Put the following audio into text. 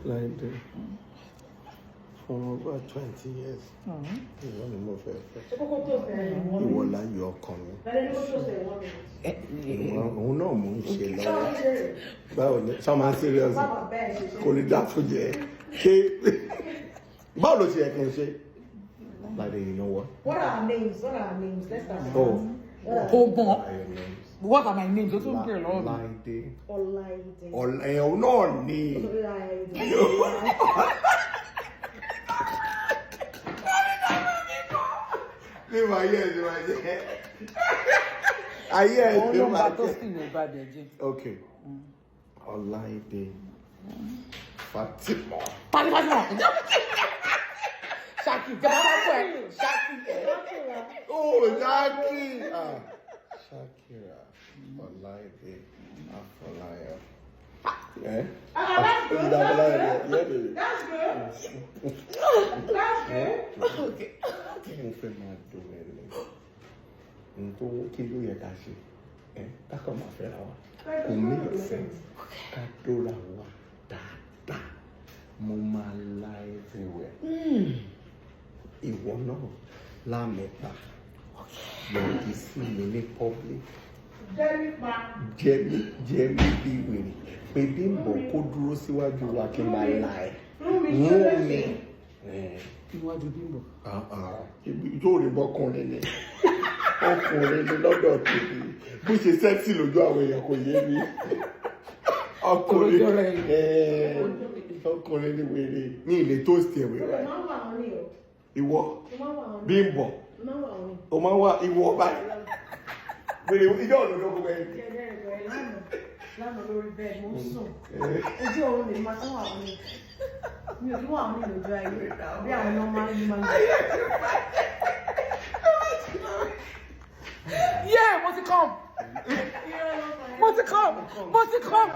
Láìdé, for over 20 years, ìwọ ni mo fẹ́ fẹ́. Ṣé kókó tó fẹ́ ìwọ́n Ìwọ mi? láyọ̀ ọkàn mi. Lálẹ́ ní kó tó fẹ́ ìwọ́n mi. Ìwọ òun náà mò ń ṣe Ṣé lọ́wọ́. wọ́n ṣe rè? Báwo ni sọ máa serious? Báwa bẹ́ẹ̀ ṣe ṣe. Kò ní dá fún jẹ. Ṣé báwo ló ṣe yẹ kí n ṣe? Láìdé, you know what? What are our names? What are our names? Let's start. Oh, What are Kò mọ̀. what are your names? What are my names? O tún bèrè lọ́wọ́ mi. Láìdé. Ọláìdé. Ọ̀lẹ́ náà ni. Ọláìdé. Ní ma ayé ẹ̀ ti máa jẹ́. Ayé ẹ̀ Òun ti ló ń ba máa tó jẹ́. sì yóò bá dẹ̀ jẹ́. Okay. Ọláìdé Fatima. Tani Fatima? Ṣaki, jẹ́ bá kọ́ ẹ. Ṣaki ẹ̀. Oh, Shaki. Ah, Shakira Ọláìdé Afọláyan. Eh? Ah, that's good. That's That's good. good. That's good. That's good. Mo fẹ́ máa dùn ẹ́ lẹ. N tó kí ló yẹ ká ṣe? Ẹ kákan máa fẹ́ra wa. Kò make sense. Ká dóra wa dáadáa. Mo máa la everywhere. Ìwọ náà lámẹ́ta. Yọ̀dí sí mi ní public. Very pa. Jẹ mí jẹ mí bí wèrè. Pé Bímbọ̀ kó dúró síwájú wa kí n máa la ẹ̀. Mú mi. Iwájú Bímbọ̀. Ah, ah. Ibi tó rí bọ́kùnrin ni, ọkùnrin ni lọ́dọ̀ tèmi. Bó ṣe sexy lójú àwọn èèyàn kò yé mi. Ọkùnrin Torójọ́ rẹ̀. Ọkùnrin ni wèrè ní ilé tó ṣe Mo wèrè. máa ń wà wọn ní o. Ìwọ Mo máa ń wà wọn ní. Bímbọ̀, Mo máa ń wà wọn ní. o máa ń wá ìwọ báyìí wèrè ìjọ òdòdó gbogbo ẹ̀. Jẹ́jẹ́ rẹ̀ lánàá. Lánàá lórí bed, mo ń sùn. Ojú oorun lè máa tán wà wọn ní. Mi ò kí wà wọn ní lójú ayé. Bí àwọn normal human being. Yeah, mo ti come. Mo ti come. Mo ti come.